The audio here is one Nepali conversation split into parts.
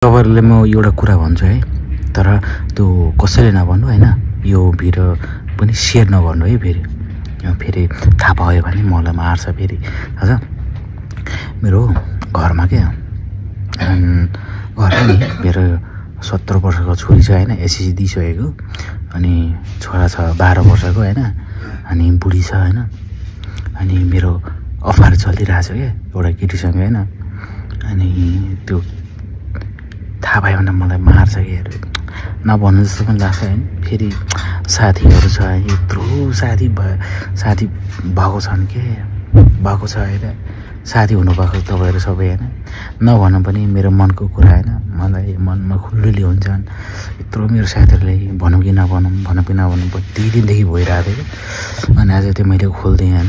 तपाईँहरूले म एउटा कुरा भन्छु है, तर त्यो कसैले नभन्नु हैन। यो भिडियो पनि सेयर नगर्नु है। फेरि थाहा भयो भने मलाई मार्छ फेरि। हजुर मेरो घरमा के घरमा नि मेरो 17 वर्षको छोरी छ हैन, एसएससी दिइसकेको। अनि छोरा छ 12 वर्षको हैन, अनि बुढी छ हैन। अनि मेरो अफार चलिरहेछ के एउटा केटीसँग हैन। अनि त्यो थाहा भयो भने मलाई मार्छ कि नभन्नु जस्तो पनि लाग्छ हैन। फेरि साथीहरू छ, यत्रो साथी भएको छन् के भएको छ हैन। साथी हुनुभएको तपाईँहरू सबै हैन। नभन पनि मेरो मनको कुरा हैन, मलाई मनमा खुल्लुली हुन्छन्। यत्रो मेरो साथीहरूले भनौँ कि नभनौँ त्यही दिनदेखि भइरहेको थियो। अनि आज त्यो मैले खोल्दिएँ हैन।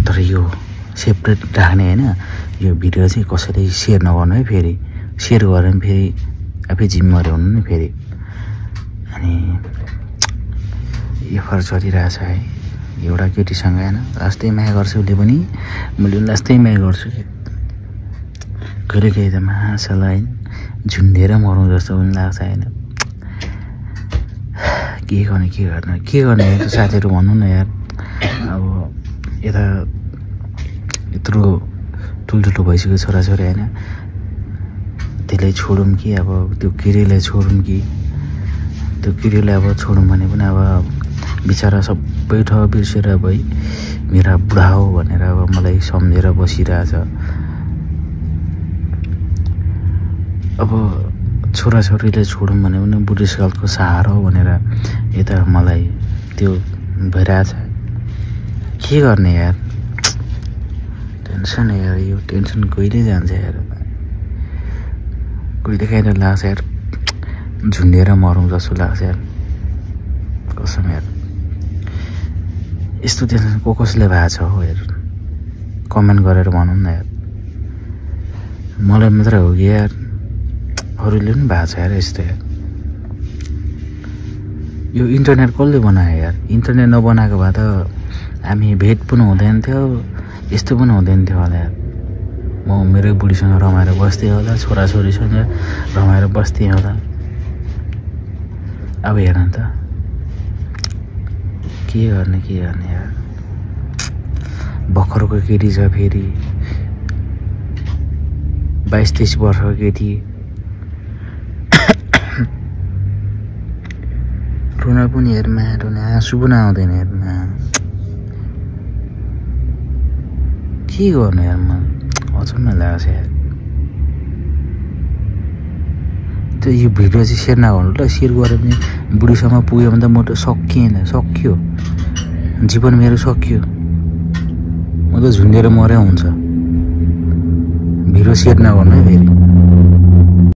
तर यो सेपरेट राख्ने हैन। यो भिडियो चाहिँ कसैले सेयर नगर्नु है। फेरि सेयर गऱ्यो भने फेरि आफै जिम्मेवारी हुनु नि फेरि। अनि यो फर चलिरहेछ है एउटा केटीसँग हैन। लास्टै माया गर्छु उसले पनि, मैले पनि लास्टै माया गर्छु। कहिले कहिले त मासला हैन झुन्डेर मरौँ जस्तो पनि लाग्छ हैन। के गर्ने यार साथीहरू भन्नु न यार। अब यता यत्रो ठुल्ठुलो भइसक्यो छोराछोरी हैन। त्यसलाई छोडौँ कि अब त्यो किरीलाई छोडौँ कि त्यो किरीलाई अब छोडौँ भने पनि अब बिचारा सबै ठाउँ बिर्सेर भई मेरा बुढा हो भनेर अब मलाई सम्झेर बसिरहेछ। अब छोराछोरीले छोडौँ भने पनि बुढेसकालको सहारा हो भनेर यता मलाई त्यो भइरहेछ। के गर्ने यार, टेन्सन यार। यो टेन्सन कहिले जान्छ यार। कहिले काहीँ लाग्छ यार झुन्डेर मरौँ जस्तो लाग्छ यार, कसम यार। यस्तो टेन्सन कसले भएको छ हो यार, कमेन्ट गरेर भनौँ न यार। मलाई मात्र हो कि यार, अरूले पनि भएको छ यार यस्तो यार। यो इन्टरनेट कसले बनायो यार? इन्टरनेट नबनाएको भए त हामी भेट पनि हुँदैन थियो, यस्तो पनि हुँदैन थियो होला यार। म मेरो बुढीसँग रमाएर बस्थेँ होला, छोराछोरीसँग रमाएर बस्थेँ होला। अब हेर्नु त के गर्ने यार। भर्खरको केटी छ, फेरि 22-23 वर्षको केटी। रुन पनि हेरमा रुने आँसु पनि आउँदैन हेरमा। के गर्नु यार, म अचम्म लाग्छ यार। त्यो यो भिडियो चाहिँ सेयर नगर्नु ल। सेयर गरेर पनि बुढीसम्म पुग्यो भने त म त सक्यो जीवन मेरो सक्यो। म त झुन्डेर मरे हुन्छ। भिडियो सेयर नगर्नु है फेरि।